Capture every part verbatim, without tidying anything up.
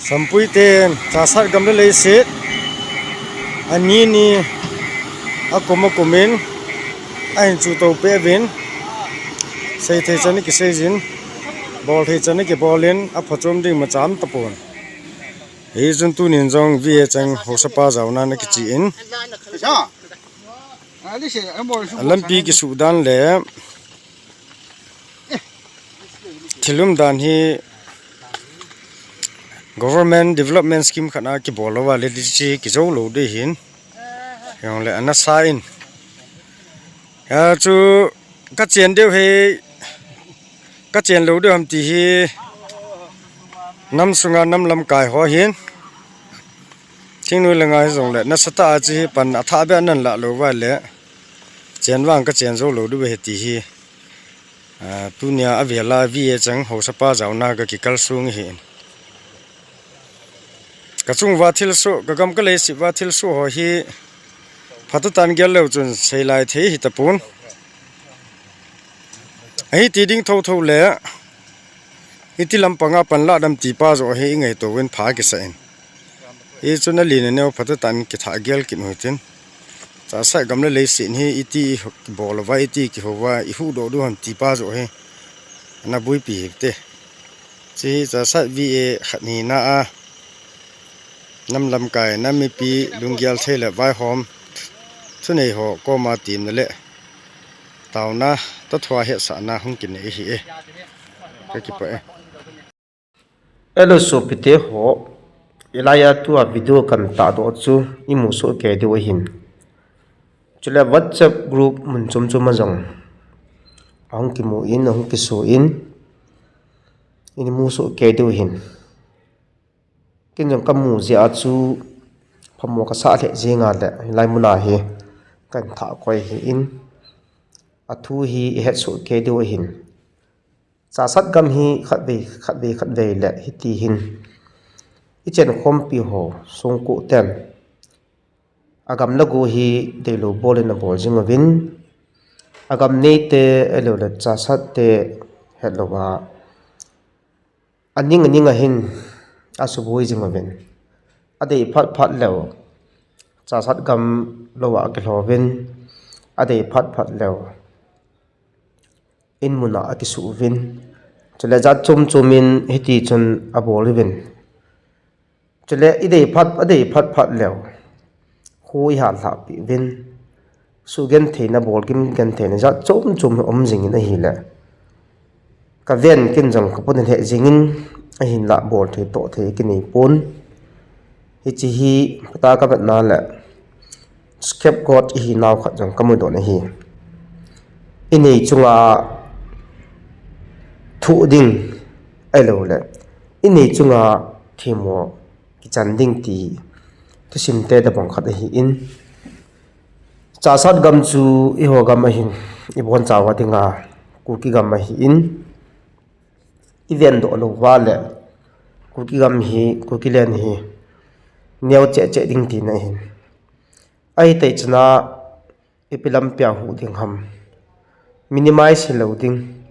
Sampui ten Chasat gam le leiset ani ni akum akumin ahin chuto peh uvin, seithei chan akiseijin, bolthei chan akibolin, aphachom ding imacha um tapon. Hichun tunin jong V A Cheng haosapa jaona ana kichen, lampi kisuh dan le thil um dan hi government development scheme khat a kibol louva le hiche kijou lou ding ahin, hijongle ana sa in. Hichu kachen diu hi, kachen lou diu ham ti hi, nam sunga nam lamkai ho hin, thingnoi langa hijongle nasatah a hiche hi pan athah beh a nalah louva le, chen vang kachen jou lou diu ahi ti hi, ah, tunia avela V A Cheng haosapa jaona kakikalsong ahin. Kachung uva thilsoh, kagam kaleiset uva thilsoh ho hi phatah tah in gel leu chun seilai thei hitapon. Ahiti ding thotho le, iti lampanga panlah dem ti pa joh hi ingaito uvin pha kisah in. Hichun alen aneo phatah tah in kithah gel kit u hitin. Chasat gam le leiset hi iti bol uva, iti kihou uva, ihuhdoh diu ham ti pa joh hi ana boipi hite. Hiche hi Chasat V A khat hina a, nam lamkai, nam mipi lunggel thei le vaihom thunei ho koma temna le taona, tothoa hetsahna hung kinei ahi e. Kakipah e. Hello sopite ho, hilaiya tua video kahin tahdoh chu imusoh kei diu ahin. Chule WhatsApp group mun chom chom a jong ahung kimu in, ahung kiso in, imusoh kei diu ahin. Ken jong kamu jeh a chu phamo kasah lheh jeng a le, hilai muna hi kahin thah koi ahin, athu hi ihetsoh kei diu ahin. Chasat gam hi khatvei, khatvei, khatvei le hiti hin ichenkhompi ho songkoh ten agam le go hi deilou bol in abol jing uvin, agam neite, ahiloule Chasat te hetlouva, aning aning a hin asuboi jing uvin, adei phat phat leu Chasat gam louva akilhouvin, adei phat phat leu in muna akisuh uvin, chule jat chom chom in hiti chun abol uvin. Chule idei phat, adei phat phat leu kho ihalhahpeh uvin, suhgentheina, bolgim gentheina jat chom chom um jingin ahile, kaven ken jong kapona lheh jengin, ahinlah bol thei toh thei kinei pon. Hiche hi phatah kavetna le scapegoat ihinau khat jong kamudoh ahi. Inei chunga thoh ding ahiloule inei chunga themmo kichan ding ti thusimte tobang khat ahin, Chasat gam chu eiho gam ahin, ibonchauva dinga Kuki gam ahin, ivendoh louva le Kuki gam hi, Kukiland hi neo cheh cheh ding tina ahin, ahitah chana ipi lampia huh ding ham, minimize hilou ding,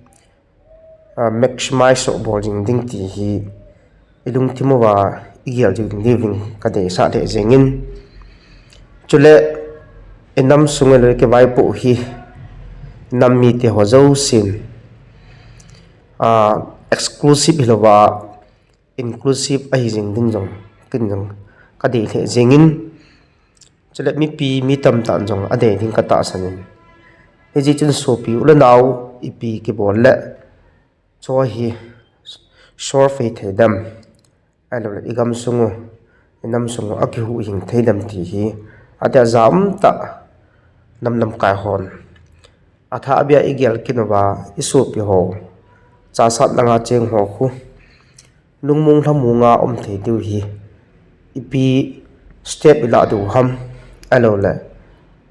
maximize soh bol jing ding ti hi ilungthim uva igel jing diuvin kadeisah lheh jengin, chule inam sung le kivaipoh hi nam mite ho jousen exclusive hilouva inclusive ahi jing ding jong ken jong kadei lheh jengin, chule mipi mi tamtah in jong adei ding katahsan in, hijeh chun sopi u le nao, ipi kibol le chu hi solve thei dem, ahiloule igamsung u, inamsung u akihuhhing thei dem ti hi atia jamtah nam lamkai hon athah beh a igel kit uva, isopi ho Chasat langa cheng ho khu lungmong lhamonga um thei diu hi ipi step ilah diu ham, ahiloule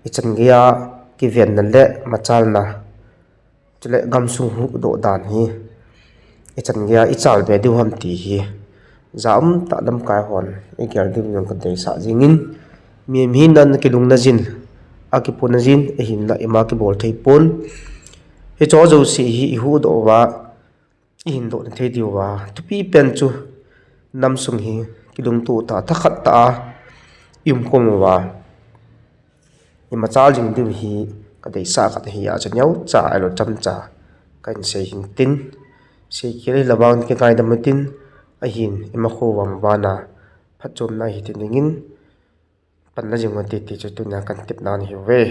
ichan geiya kivenna le machalna, chule gamsung huhdoh dan hi ichan geiya ichalbe diu ham ti hi jamtah lamkai hon igel diuvin jong kadeisah jengin, mi hina kilungna jin, akipona jin ahinlah ima kibol thei pon. Hicheho jouse hi ihuhdoh uva, ihindohna thei diuva thupi pen chu Namsung hi kilungto tah, thakhat tah a i um khom uva, i machal jing diu hi ka deisah khat ahi a, chu neocha ahilou chamcha ka hin sei hin tin, sei khel ahilou vang kingaidam u tin, ahin i makho vang vana phatchomna hi ti dingin panla jing u hite ti chu tunia kan tepna ahi uve.